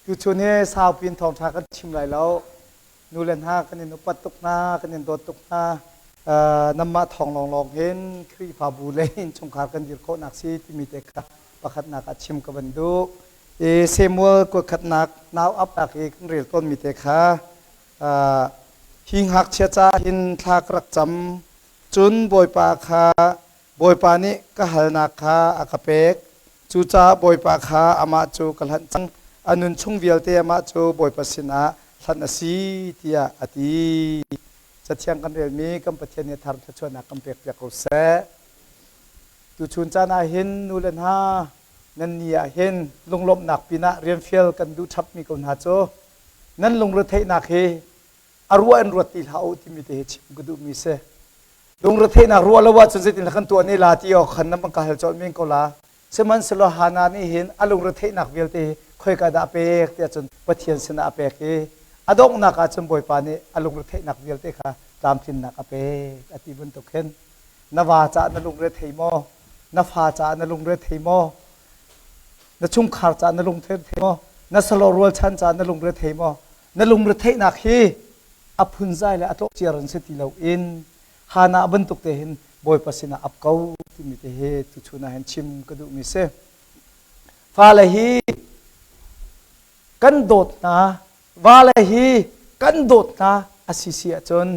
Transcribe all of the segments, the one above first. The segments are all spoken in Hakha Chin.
Tuchun hi saupi in thawngṭha kan chim lai lo. Nu le hna kan in upat tuk hna, kan in dawt tuk hna. Uh, nanmah thawng lawnglawng hin Khrihfabu le innchungkhar kan dir khawhnak si timi te kha pakhatnak ah chim ka van duh. I Samuel kuakhatnak nau apnak i kan rel tawnmi te kha uh, hi ngakchia ca hin thla ka rak cam. Cun Bawipa kha Bawipa nih ka halnak kha a ka pek. Cucaah Bawipa kha amah cu ka hlanh cang. A nun chung vialte amah cu Bawipa sinah hlanh a si, tiah a ti. Cathiang kan relmi kan Pathian nih thar thluachuahnak kan pekpiak ko seh. Tuchun caan ah hin nu le hna nan ni ah hin lunglawmhnak pinah rianfial kan duh chapmi ko hna cu nan lungretheihnak hi a ruah in ruat ti hlah u timi te hi chim ka duhmi si. Lungretheihnak ruah lo ahcun zeitin kan tuah ne la ti awk khan nan ka hal colh men ko la. Sihmanhsehlaw Hannah nih hin a lungretheihnak vialte hi khoika dah a pek tiah cun Pathian sinah a pek i a donghnak ah cun Bawipa nih a lungretheihnak vialte kha tlamtlinnak a pek a ti bantuk hin na va caah na lungre thei maw? Na fa caah na lungre thei maw? Na chungkhar caah na lungre thei maw? Na salo rualchan caah na lungre thei maw? Na lungretheihnak hi a phunzai le a tlawhciar in si ti loin Hannah bantuk te hin Bawipa sinah ap ko timi te hi tuchun ah hin chim ka duhmi si. Fale hi kan dawt hna, vale hi kan dawt hna a si si ahcun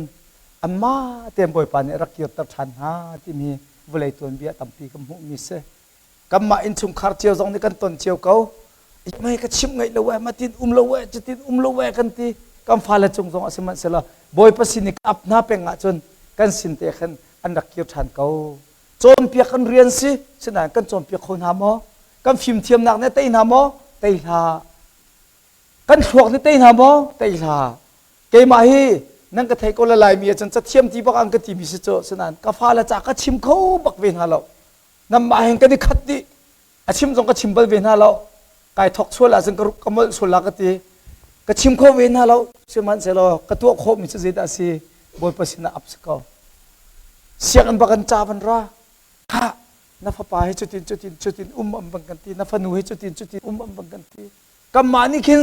anmah tein Bawipa nih rak kirter ṭhan hna timi vawlei tuanbia tampi ka hmuhmi si. Kanmah innchungkhar cio zong nih kan ton cio ko. Mei ka chimh ngaih lo eh, matin um lo eh, cutin um lo eh kan ti. Kan fale cung zong ah sihmanhsehlaw Bawipa sin i ka ap hna peng ahcun kan sin te khan an rak kir ṭhan ko. Cawnpiak kan rian si, sinain kan cawnpiak kho hna maw? Kan fimthiamnak nih a tei hna maw? Tei hlah. Kan thluak nih tei hna maw? Tei hlah. Keimah hi nan ka thei ko le Laimi ahcun cathiam ti bak an ka timi si cu, sinain ka fale ca ka chim kho bak ve hna lo. Nanmah hin kan i khat dih. A chim zong ka chim bal ve hna lo. Kai thok sual ahcun ka ka molh sual la ka ti. Ka chim kho ve hna lo. Sihmanhsehlaw ka tuah khawhmi cu zeidah a si? Bawipa sinah ap si ko. Sianginn bak in ca van ra. Khah, na fapa hi cutin cutin cutin um am bang kan ti. Na fanu hi cutin cutin um am bang kan ti. Kanmah nih khin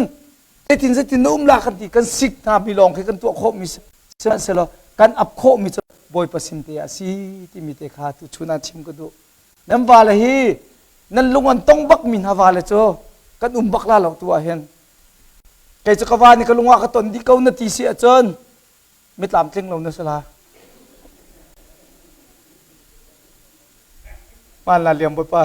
zeitin zeitin na um la kan ti kan sik hna mi lawng khi kan tuah khawhmi sihmanhsehlaw kan ap khawhmi cu Bawipa sin te ah si timi te kha tu chun ah chim ka duh. Nan vale hi nan lung an tong bak mi hna vale cu kan um bak la lo tu ah hin kei cu ka va nih ka lung ah ka ton dih ko na ti si ahcun mitlam tling lo na si la. Hmaan la liam Bawipa.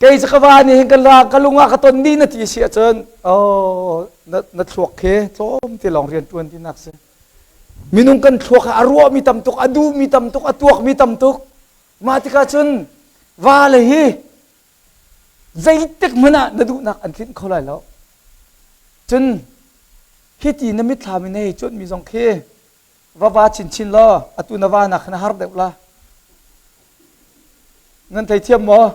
Kei cu ka va nih hin kan ra ka lung ah ka ton dih na ti si ahcun oh na, na thluak khi tlawm te lawng rian ṭuan ti nak si. Minung kan thluak a ruahmi tam tuk, a duhmi tam tuk, a tuakmi tam tuk. Mah tikah cun va le hi zeitik hmanh ah na duhnak an tlinh kho lai lo. Cun hiti na mitthlam in hei cuanhmi zong khi va va chinchin law atu na va nak khan a har deuh la. Nan theithiam maw?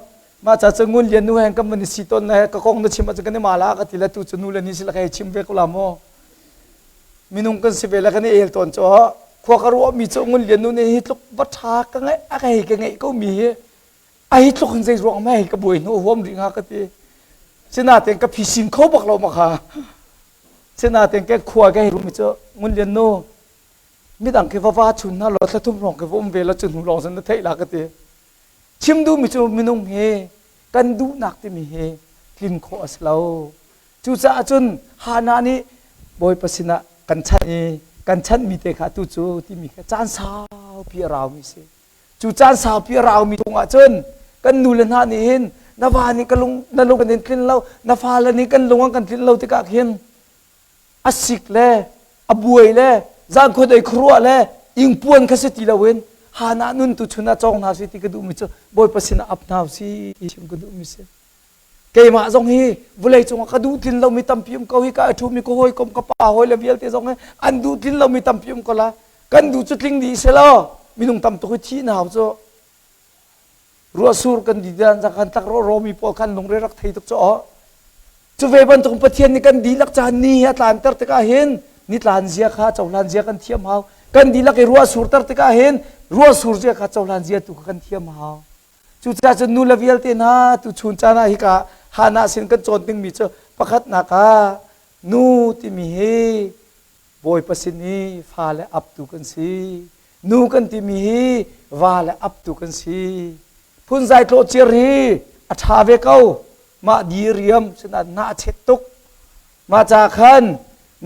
Mah ca cu ngun lian nu he kan van i si tawn le ka kong na chim ahcun kan i ma la ka ti le tu cu nu le ni si la ka hei chim ve ko la maw? Minung kan si ve le kan i el tawn cu khua ka ruah mi cu ngun lian nu nih hi tluk va ṭha ka ngeih a ka hei ka ngeih ko mi hi a hi tluk in zei ruang ma hei ka buai hnu huam rih hnga ka ti. Sinain ka phisin kho bak lo ma kha. Sinain ke khua ka hei ruah mi cu ngun lian nu midang khi va va chun hna law thla thum hrawng khi va um ve la cu hnu lawng cun na theih la ka ti chim duhmi cu minung hi kan duhnak timi hi tlin khawh a si lo cucaah cun Hannah nih Bawipa sinah kan chanh i kan chanhmi te kha tu cu timi kha caan saupi a raumi si cu caan saupi a raumi chungah cun kan nu le hna nih hin na va nih ka lung na lung kan in tlin lo na fale nih kan lung an kan tlin lo tikah khin a sik le a buai le zangkhua dei khuaruah le ingpuan kha si ti loin Hannah nun tu chun ah cawng hna si ti ka duhmi cu Bawipa sinah ap hna si ti chim ka duhmi si. Keimah zong hi vawlei cungah ka duh tlin lomi tampi um ko hi ka ṭhumi ka hawikom ka pa hawi le vialte zong hi an duh tlin lomi tampi um ko la kan duh cu tling dih si lo minung tam tuk hi thih na hau cu Ruahsur kan di dan kan tlak rawmi pawl khan lungre rak thei tuk cu aw. Cu ve bantuk Pathian nih kan dihlak caan ni hi a tlanter tikah hin ni tlan zia kha cohlan zia kan thiam hau. Kan dihlak i ruah surter tikah hin ruah sur zia kha cohlan zia tu kha kan thiam hau. Cucaah cun nu le vialte hna tu chun caan ah hika Hannah sin kan cawn dingmi cu pakhatnak ah nu timi hi Bawipa sin i fale aptu kan si. Nu kan timi hi va le aptu kan si. Phunzai tlawhciar hi a ṭha ve ko. Mah diriam sinah na a chet tuk. Mah ca khan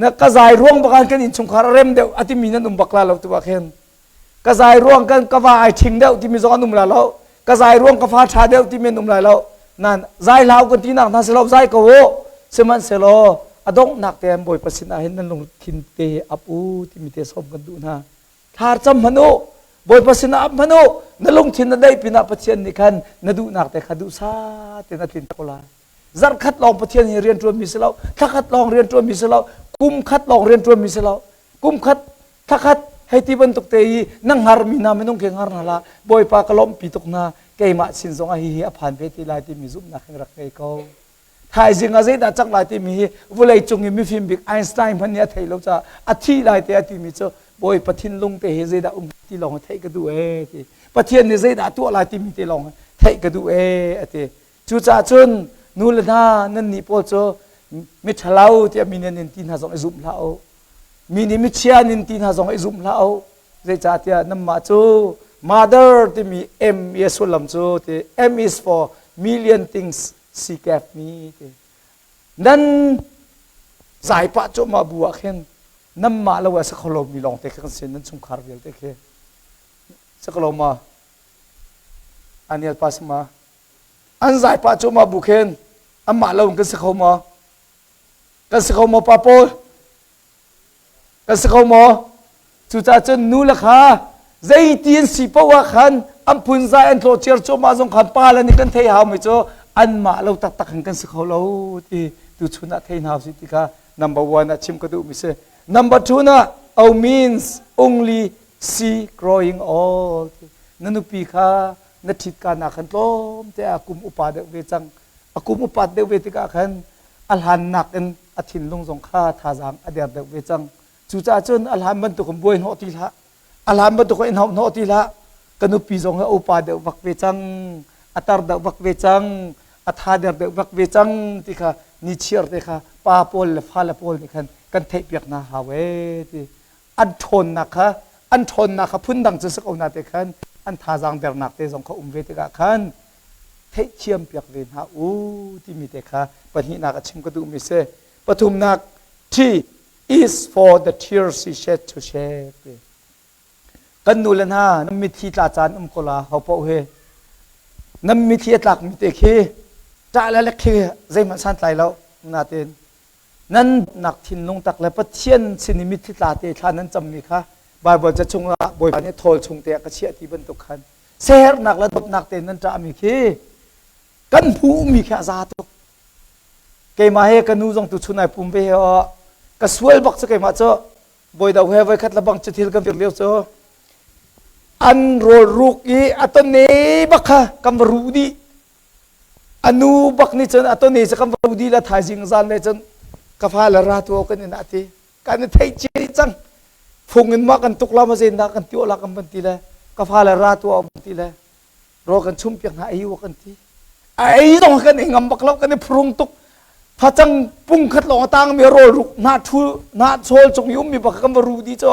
na ka zai ruang bakan kan innchungkhar a rem deuh a timi nan um bak la lo tu ah khin. Ka zai ruang kan ka va ai ṭhing deuh timi zong an um la lo. Ka zai ruang ka fa ṭha deuh timi an um lai lo. Nan zai hlau kan tinak hna si lo zai ko u. Sihmanhsehlaw a donghnak te an Bawipa sinah hin nan lungthin te ap u timi te sawm kan duh hna. Thlar cam hmanh u. Bawipa sinah ap hmanh u. Na lungthin na daih pinah Pathian nih khan na duhnak te kha duhsah tein a tlin ko lai. Zarhkhat lawng Pathian hi rian ṭuanmi si lo, thlakhat lawng rian ṭuanmi si lo, kum khat lawng rian ṭuanmi si lo. Kum khat, thlakhat hei ti bantuk te i na hngarmi hna minung khi hngar hna hlah. Bawipa ka lawmhpi tuk hna. Keimah sin zongah hihi a phan ve ti lai timi zumhnak hin rak ngei ko. Thaizing ah zeidah cang lai timi hi vawlei cung i mifim bik Einstein hmanh nih a thei lo caah a thi lai te a timi cu Bawipa thinlung te hi zeidah um ti lawng hi theih ka duh ee ti. Pathian nih zeidah tuah lai timi te lawng hi theih ka duh ee a ti. Cucaah cun nu le hna nannih pawl cu miṭhalo tiah mi nih an in ti hna zong i zum hlah u. Mi nih michia an in ti hna zong i zum hlah u. Zeicahtiah nanmah cu mother timi M i a sullam cu ti M is for million things she gave me ti. Nan zai pah cuahmah bu ah khin nanmah lo ah si kho lomi lawngte khi kan si nan chungkhar vialte khi. Si ko lo ma? Aniel pa si ma? An zai pah cuahmah bu khin anmah lo in kan si kho maw? Kan si kho maw pa pawl? Kan si kho maw? Cucaah cun nu le kha zeiti an si paoh ah khan an phunzai an tlawhciar cuahmah zong khan pa le nih kan thei haumi cu anmah lo taktak in kan si kho lo ti tuchun ah thei hna usih ti kha number one ah chim ka duhmi si. Number two na O means only see growing old. Na nupi kha na ṭhit ka nak khan tlawmte a kum upa deuh ve cang. A kum upat deuh ve tikah khan a hlannak in a thinlung zong kha thazaang a der deuh ve cang. Cucaah cun a hlan bantukin buai hnawh ti hlah. A hlan bantukin i hnawh ti hlah. Ka nupi zong hi a upa deuh vak ve cang, a tar deuh vak ve cang, a tha der deuh vak ve cang ti kha nichiar te kha pa pawl le fale pawl nih khan kan theihpiak hna hau ee ti. An ṭhawnnak kha an ṭhawnnak kha phundang cu si ko na te khan an thazaang dernak te zong kha um ve tikah khan theihthiam piak ve hna u timi te kha pahnihnak a chim ka duhmi si. Pathumnak T is for the tears he shed to shed. Kan nu le hna nan mitthli tla caan um ko la ho paoh hi nan mitthli a tlakmi te khi ṭah le lek khi zeihmanh santlai lo natin nan nak thinlung tak le Pathian sin i mitthli tla te thla nan cammi kha Baibal ca chungah Bawipa nih thawl chung te ah ka chiah ti bantuk khan sehernak le dawtnak te nan ṭahmi khi kan hmuhmi khi a za tuk. Keimah he ka nu zong tu chun ai pum ve he ka sual bak cu keimah cu bawi do he voikhat lebang cu thil kan fir lio cu an rawl ruk i a tone bak kha kan va ru dih. A nu bak nih cun a tone cu kan va ru dih la thaizing zan le cun ka fale ra tu kan in ah ti kan i theih cia dih cang. Fung in ma kan tuk la ma zen dah kan ti la kan van ti le ka fale ra tu kan ti le rawl kan chum piak hna ei u kan ti. A ei zong kan ei ngam bak lo kan i phurung tuk. Facang pung khat lawng a tangmi rawl ruk hnah thu hnah chawl cung i ummi bak kan va ru dih cu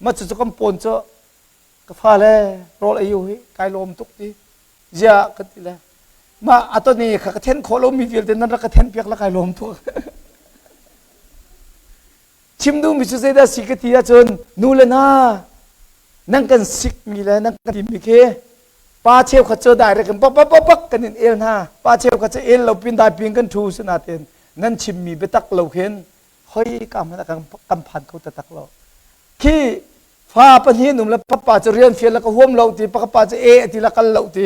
ma cu cu kan pawn cu ka fale rawl ei u hi kai lawm tuk ti zia kan ti le ma atone kha ka then khawh lomi vialte nan rak ka then piak la kai lawm tuk. Chim duhmi cu zeidah si ka ti ahcun nu le hna nan kan sikmi le nan kan timi khi pa cheukhat cu direct in pak pak pak pak kan in el hna. Pa cheukhat cu el lo pin dai pin kan thu sinain nan chimmi biatak lo khin hoi ka hmanh ah kan phan kho taktak lo. Khi fa pahnih um le papa cu rian fial le ka huam lo ti pakapa cu e a ti la kal lo ti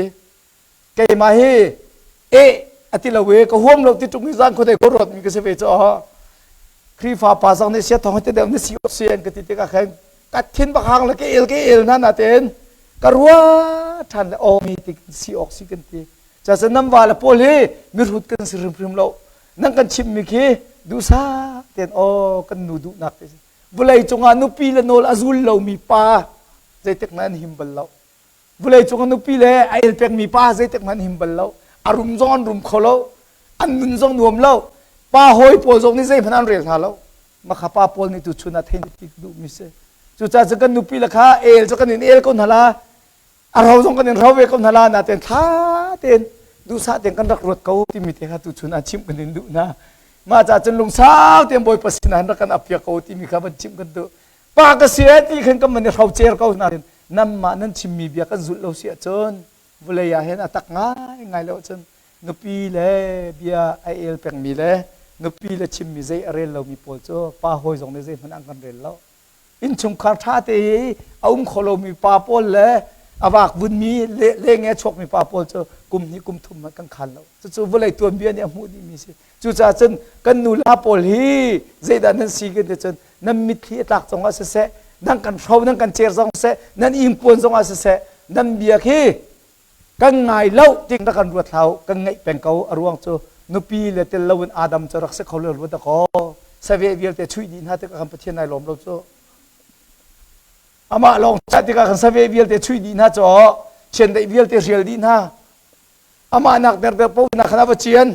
keimah hi e a ti lo e ka huam lo ti ṭung i zan khuadei ko ruat mi ka si ve cu Khrihfa pa zong nih sia thong te deuh na si si an ka ti tikah khan ka thin bak hang le ka el ka el na na ten ka rua ṭhan le aw mi ti si awk si kan ti ca nam va le pawl hi mihrut kan si hrimhrim lo nan kan chimh mi khi duhsah ten aw kan nu duhnak te vawlei cungah nupi le nawl a zul lomi pa zeitik hmanh an him bal lo. Vawlei cung a nupi le a el pekmi pa zeitik hmanh him bal lo. A rum zong an rum kho lo. An nun zong nuam lo. Pa hawi pawl zong nih zeihmanh an rel hna lo. Makha pa pawl nih tu chun ah thein ti duh mi si. Cucaah cu kan nupi le kha el cu kan in el ko hna la. A ro zong kan in ro ve ko hna la natein thla tein duhsah tein kan rak ruat ko timi te kha tu chun ah chimh kan in duh hna. Mah caah cun lungsau tein Bawipa sinah rak kan apiak ko timi kha van chimh kan duh. Pa ka si eh ti khan kan van i hrocer ko hna. Nanmah nan chimmi bia kan zulh lo si ahcun vulei ah hin a tak ngaingai lo ahcun nupi le bia a el pengmi le nupi le chimmi zei a rel lomi pawl cu pa hawi zong nih zeihmanh an kan rel lo. Innchungkhar ṭha te i a um kho lomi pa pawl le a vak vunmi leng i a chuakmi pa pawl cu kum hnih kum thum hmanh kan khan lo. Cucu vawlei tuanbia nih a hmuh dihmi si. Cucaah cun kan nu le pawl hi zeidah nan si kan ti cun nan mitthli a tlak zongah siseh, nan kan hro nan kan cer zong siseh, nan ingpuan zongah siseh, nan bia khi kan ngai lo ti rak kan ruat hlah kan ngaih peng ko. A ruang cu nupi le tel loin Adam cu rak si kho lo ruat kaw saveh vialte chuih dih hna tikah kan Pathian ai lawm lo cu. Amah lawng cah tikah kan saveh vialte chuih dih hna cu chiandeih vialte hrial dih hna. Amah nak derdek po nak khan a va cian.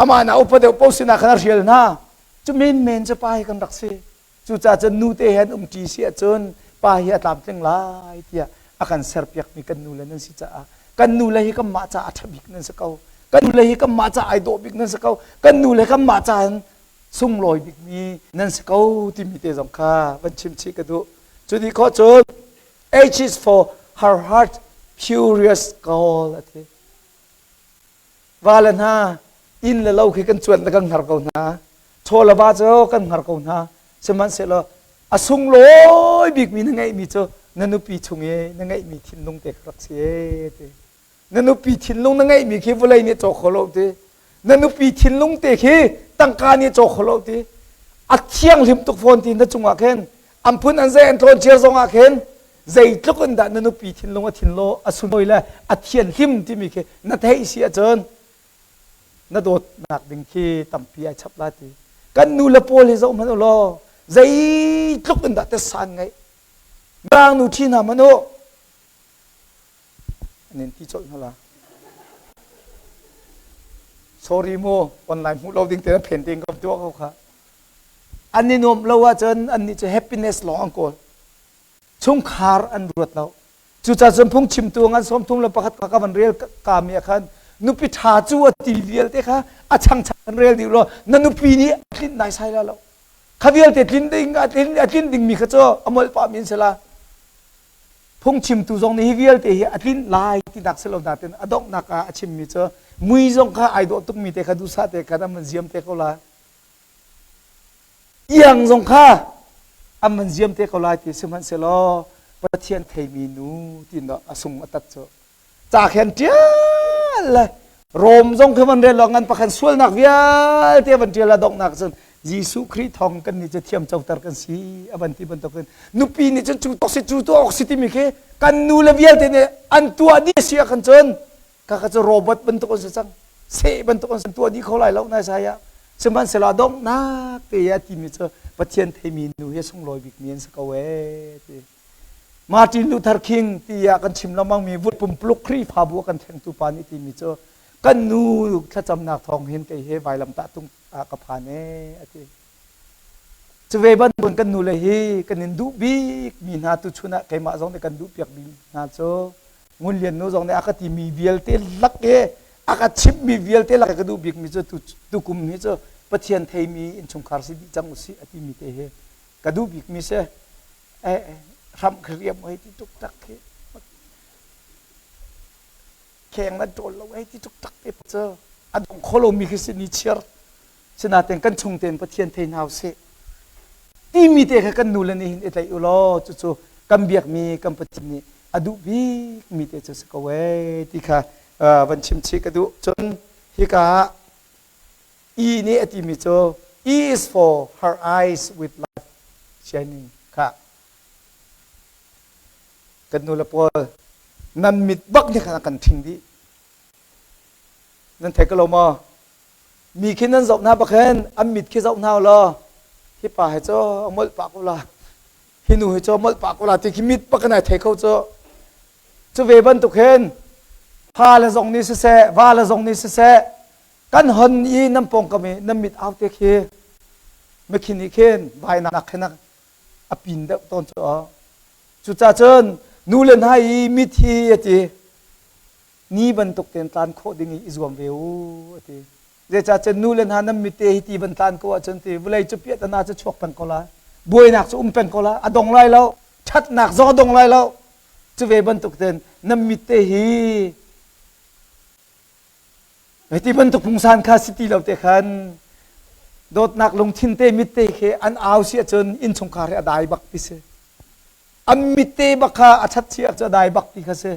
Amah nak upa deuh po sinah khan a hrial hna. Cu menmen cu pa hi kan rak si. Cucaah cun nute he an umṭi si ahcun pa hi a tlamtling lai tiah a kan serpiakmi kan nule nan si caah kan nule hi kanmah caah a ṭha bik nan si ko. Kan nule hi kanmah caah ai dawh bik nan si ko. Kan nule kanmah caah sunglawi bikmi nan si ko timi te zong kha van chim chih ka duh. Cu dih khawh cun H is for her heart curious goal a ti. Va le hna inn le lo khi kan cuanh le kan hngar ko hna. Chaw le va cu kan hngar ko hna. Sihmanhsehlaw a sunglawi bikmi na ngeihmi cu na nupi chung i na ngeihmi thinlung te kha rak si ee ti. Na nupi thinlung na ngeihmi khi vawlei nih caw kho lo ti. Na nupi thinlung te khi tangka nih caw kho lo ti. A thianghlim tuk fawn ti na cungah khin an phun an zei an tlawn cia zongah khin zeitluk in dah na nupi thinlung a thinlaw a sunlawi le a thianhlim timi khi na theih si ahcun na dawtnak ding khi tampi ai chap la ti. Kan nu le pawl hi zoh hmanh u law zeitluk in dah tesan ngeih. Mirang nu ṭhi hna hmanh u an in ti colh hna la. Sorry mu, online hmuh lo ding te na phen ding ka tuah ko kha. An i nuamh lo ahcun annih cu happiness lawng an kawl. Chungkhar an ruat lo. Cucaah cun phungchimtu ngan 31 kha ka van rel ka mi ah khan nupi ṭha cu a ti vialte kha a changchang kan rel dih law na nupi nih a tlinh nai sai la lo. Kha vialte tlin ding a tlin a tlin dingmi kha cu a molh pah mi an si la. Phungchimtu zong nih hi vialte hi a tlinh lai tinak si lo nain a donghnak ah a chimmi cu mui zong kha ai dawh tukmi te kha duhsah te khan an van ziam te ko lai. Iang zong kha an van ziam te ko lai ti sihmanhsehlaw Pathian theimi nu ti a sung a tat cu ca khen ṭial le Rom zong khi van rel lo ngan pakhat sualnak vialte van ṭial a donghnak cun Jesuh Khrih thawng kan nih cu thiam coter kan si a van ti bantukin nupi nih cun cu tok si cu tuah awk si timi khi kan nu le vialte nih an tuah dih si ah khan cun kaka cu robot bantuk an si cang seh bantuk an si tuah dih kho lai lo nai sai ah sihmanhsehlaw donghnak te a timi cu Pathian theimi nu hi sunglawi bikmi an si ko ee ti Martin Luther King tiah kan chim lengmangmi pumpuluk Khrihfabu a kan thlengtu pa nih timi cu kan nu thlacamnak thawng hin kei he vailamtah tung ah ka phan ee a ti. Cu ve bantukin kan nule hi kan in duh bik mi hna tuchun ah keimah zong nih kan duh piak bik hna cu Ngun Lian nu zong nih a ka timi vialte lak i a ka chimhmi vialte lak i ka duh bikmi cu tukum hi cu Pathian theimi innchungkhar si dih cang usih a timi te hi ka duh bikmi si. Hram khi riam hei ti tuk tak khi kheng nan ṭawl lo hei ti tuk tak te cu a dong kho lomi khi si ni chiar sinaten kan chung tein Pathian thei hna usih timi te kha kan nu le nih hin i tlaih u law cucu kan biakmi kan Pathian nih a duh bikmi te cu si ko ee ti kha van chim chih ka duh. Cun hika ah E nih a timi cu E is for her eyes with life shining kha kan nu le pawl nan mit bak nih khan a kan ṭhing dih. Nan thei ko lo maw? Mi khi nan zoh hna bak hin an mit khi zoh hna law hi pa hi cu a molh pah ko la hi nu hi cu a molh pah ko la ti khi mit bak in ai thei kho cu. Cu ve bantuk hin fa le zong nih siseh va le zong nih siseh. Kan hon i nan pawngkam i nan mit au te khi mikhin nih khin vainak khin a pin deuh tawn cu aw. Cucaah cun nu le hna i mit hi a ti ni bantuk tein tlan khawh ding i i zuam ve u a ti. Zeicahtiah nu le hna nan mit te hi ti van tlan ko ahcun ti vawlei cu piahtana cu chuak peng ko lai. Buainak cu um peng ko lai. A dong lai lo. Ṭhatnak zong a dong lai lo. Cu ve bantuk tein nan mit te hi Hiti bantuk pungsan kha si ti lo te khan dawtnak lungthin te mit te khi an au si ahcun innchungkhar hi a dai bak ti si. An mit te bak kha a ṭhat si ahcun a dai bak ti kha si.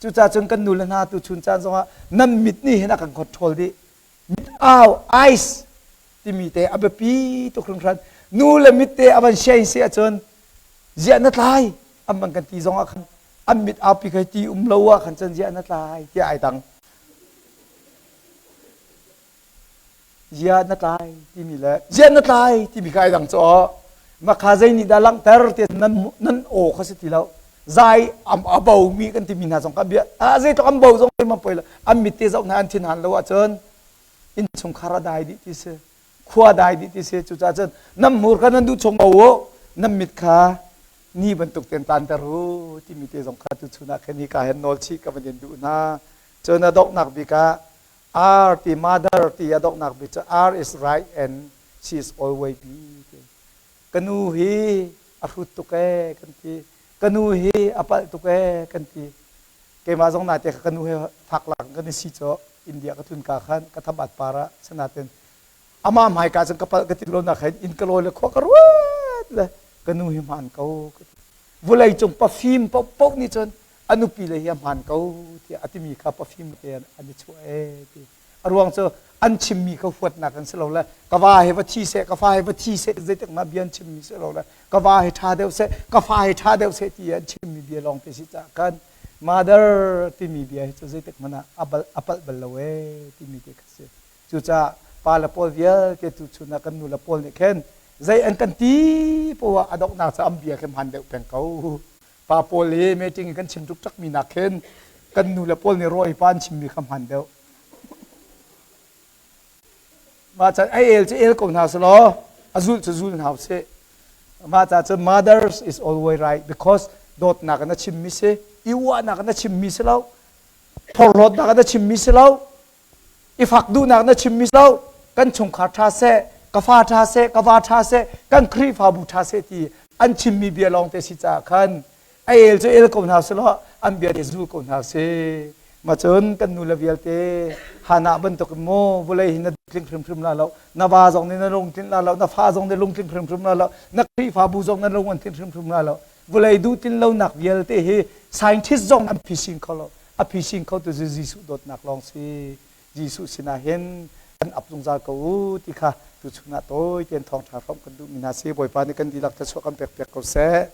Cucaah cun kan nu le hna tu chun caan zongah nan mit nih hin a kan control dih. Mit au, eyes timi te a biapi tuk hringhran. Nu le mit te a van shine si ahcun ziah na tlai an van kan ti zongah khan an mit aupi kha ti um lo ah khan cun ziah na tlai tiah ai dang. Ziah na tlai timi le ziah na tlai timi kha ai dang cu makha zei nih dah langhter ti nan nan aw kha si ti lo zai am a bo mi kan timi hna zong kha bia a zeitluk an bo zong ma poi lo an mit te zoh hna an thin han lo ahcun innchungkhar a dai dih ti si khua dai dih ti si cucaah cun nan hmur kha nan duh chung bo u nan mit kha ni bantuk ten tlanter u timi te zong kha tuchun ah khin hi ka hen nawl chih ka van in duh hna cun a donghnak bik ah R ti mother ti a donghnak bik cu R is right and she is always be ti ka nu hi a hrut tuk ee kan ti ka nu hi a palh tuk ee kan ti keimah zong nate ka nu he fak lak kan i si cu India ka tlun ka khan ka thabat par ah sanaten amah hmaika cun ka palh ka ti lo nak hin inn ka lawi le khua ka ruat le ka nu hi hmaan ko ka ti vulei cung pafim paohpaoh nih cun a nupi le hi a hmaan ko tiah a timi kha pafim te an i chuah ee ti a ruang cu an chimmi kha huatnak an si lo le ka va he va thi seh ka fa he va thi seh zeitik mah bia an chimmi si lo le ka va he ṭha deuh seh ka fa he ṭha deuh seh ti an chimmi bia lawng te si caah khan mother timi bia hi cu zeitik hmanh ah a palh bal lo ee timi te kha si Cucaah pa le pawl vialte tu chun ah kan nu le pawl nih khin zei an kan ti poah a donghnak cu an bia khi hmaan deuh peng ko. Pa pawl i meeting i kan chim tuk mi nak khin kan nu le pawl nih rawi pa an chimmi kha hmaan deuh. Mah caan ai el cu el ko hna selaw a zul cu zul hna usih. Mah ca cun mothers is always right because dawtnak in a chimmi si, i uahnak in a chimmi si lo, phorhlawtnak in a chimmi si lo, i fak duhnak na chimmi lo kan chungkhar ṭha seh ka fa ṭha seh ka va ṭha seh kan Khrihfabu ṭha seh ti an chimmi bia lawng te si caah khan a el cu el ko hna selaw an bia te zul ko hna si ma cun kan nu le vialte hana bantuk in mu vulei hi na tling hrimhrim la lo na va zong nih na lungtlinh la lo na fa zong nih lungtling hrimhrim la lo na Khrihfabu zong na lung an tlinh hrimhrim la lo vulei duh tlin lonak vialte hi scientist zong an phising kho lo a phising kho tu cu Jesuh dawtnak lawng si Jesuh sinah hin kan ap zungzal ko u ti kha tuchun ah tawi tein thawngṭha hrawmh kan duhmi hna si Bawipa nih kan dihlak thluachuah kan pek piak ko seh.